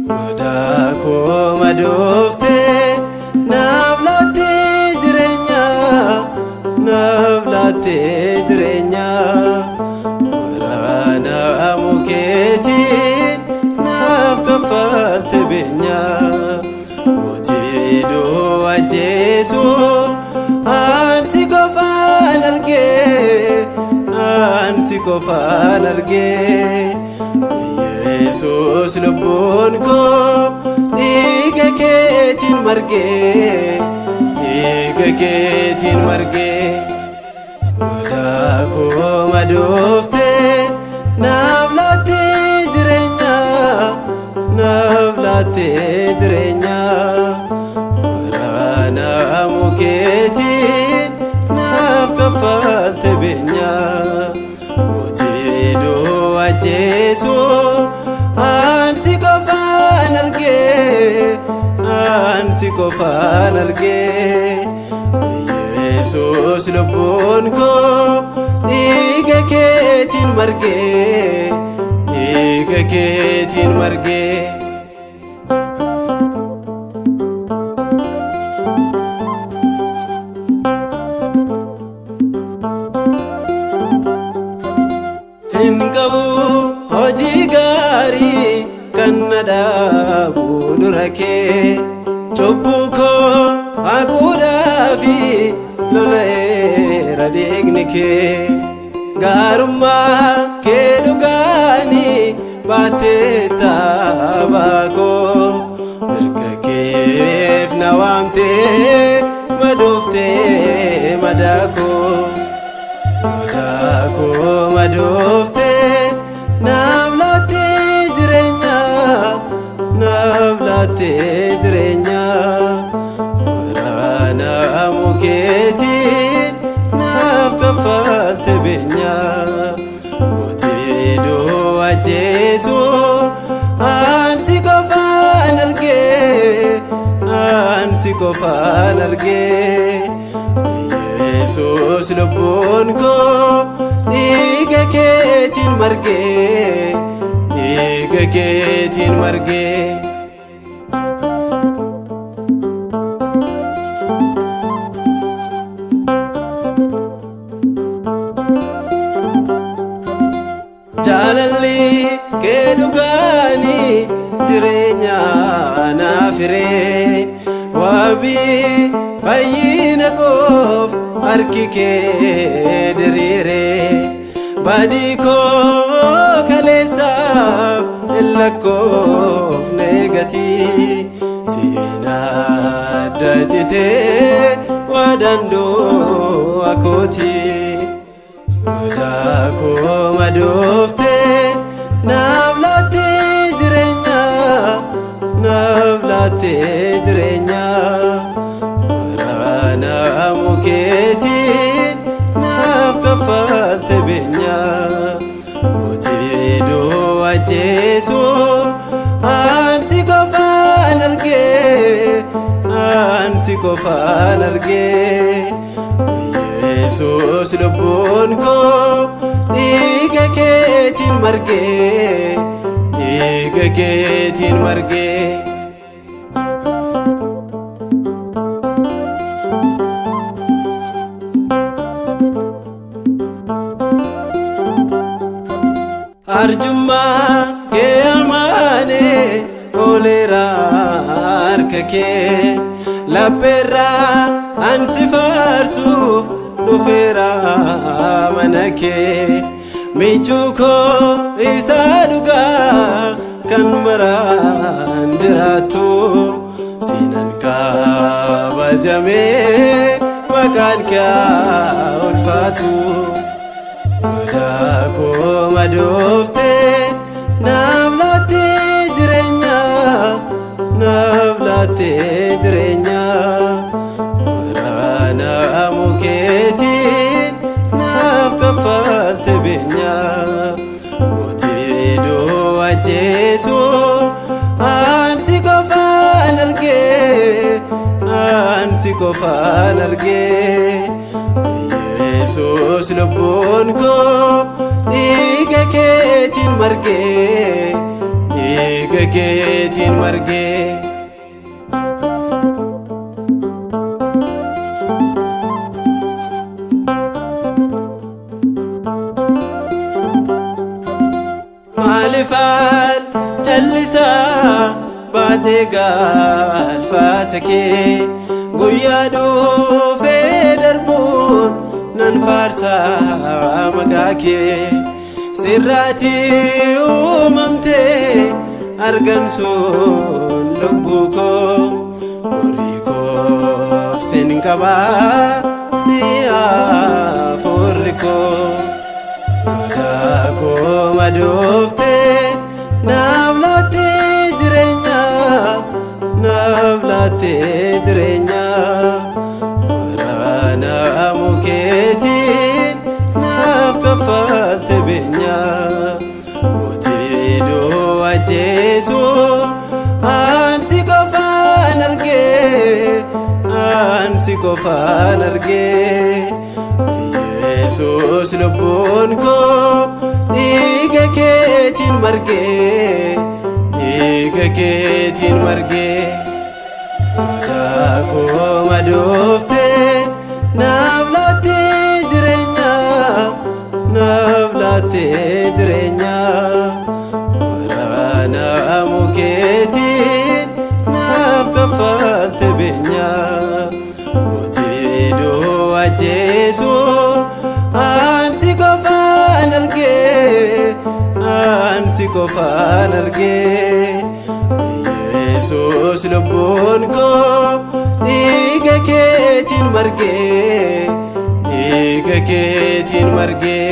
Madaa koo madooftee naaf laattee jireenya, naaf laattee jireenya. Waraana mukeetiin naaf kaffalte beenya. Mootii du'a ajjeesu ansi qofaan argee, ansi qofaan argee. Yesus lubbuun koo dhiiga keetiin margee, dhiiga keetiin margee. Madaa koo madooftee naaf laattee jireenya, naaf laattee jireenya. Waraana mukeetiin naaf kaffalte beenya. Mootii du'a ajjeesu ansi qofaan argee, ansi qofaan argee. Yesus lubbuun koo dhiiga keetiin margee, dhiiga keetiin margee. Hin qabu hojii gaarii kan na dhaabu dura kee, cubbuu koo haquudhaafi lola'eera dhiigni kee. Gaarummaa kee dhugaanii baattee taabaa koo, mirga keef na waamtee madooftee madaa koo. Madaa koo madooftee naaf laattee jireenya, naaf laattee jireenya. Waraana mukeetiin naaf kaffalte beenya. Mootii du'a ajjeesu ansi qofaan argee, ansi qofaan argee. Yesus lubbuun koo dhiiga keetiin margee, dhiiga keetiin margee. Jaalalli kee dhugaanii jireenya naaf hiree, wabii fayyina koof harki kee diriire. Badii koo kaleessaaf hin lakkoofne gatii, seenaa adda citee waadaan du'a kooti. Madaa koo madooftee naaf laattee jireenya, naaf laattee jireenya. Waraana mukeetiin naaf kaffalte beenya. Mootii du'a ajjeesu ansi qofaan argee, ansi qofaan argee. Yesus lubbuun koo dhiiga keetiin margee, dhiiga keetiin margee. Arjummaa kee amaanee ooleera harka kee, lapheerraa ansi faarsuuf dhufeera mana kee. Michuu koo isa dhugaa kan baraan jiraattu. Nan kabajamee maqaan kee ulfaatu. Madaa koo madooftee naaf laattee jireenya, naaf laattee jireenya. Waraana mukeetiin naaf kaffalte beenya. Mootii du'a ajjeesu ansi qofaan argee, ansi qofaan argee. Yesuus, lubbuun koo dhiiga keetiin margee, dhiiga keetiin margee. Maaliifaan callisaa baadhee galfata kee? Guyyaa dhufee darbuun nan faarsaa maqaa kee. Sirraatii uumamtee argamsuun lubbuu koo, horii koof sin qabaa si hafuurri koo. Madaa koo madooftee naaf laattee jireenya, naaf laattee jireenya. Waraana mukeetiin naaf kaffalte beenya. Mootii du'a ajjeesu ansi qofaan argee, ansi qofaan argee. Yesuus, lubbuun koo dhiiga keetiin margee, dhiiga keetiin margee. Madaa koo madooftee naaf laattee jireenya, naaf laattee jireenya. Waraana mukeetiin naaf kaffalte beenya. Mootii du'a ajjeesu ansi qofaan argee, ansi qofaan argee. Yesuus, lubbuun koo dhiiga keetiin margee, dhiiga keetiin margee.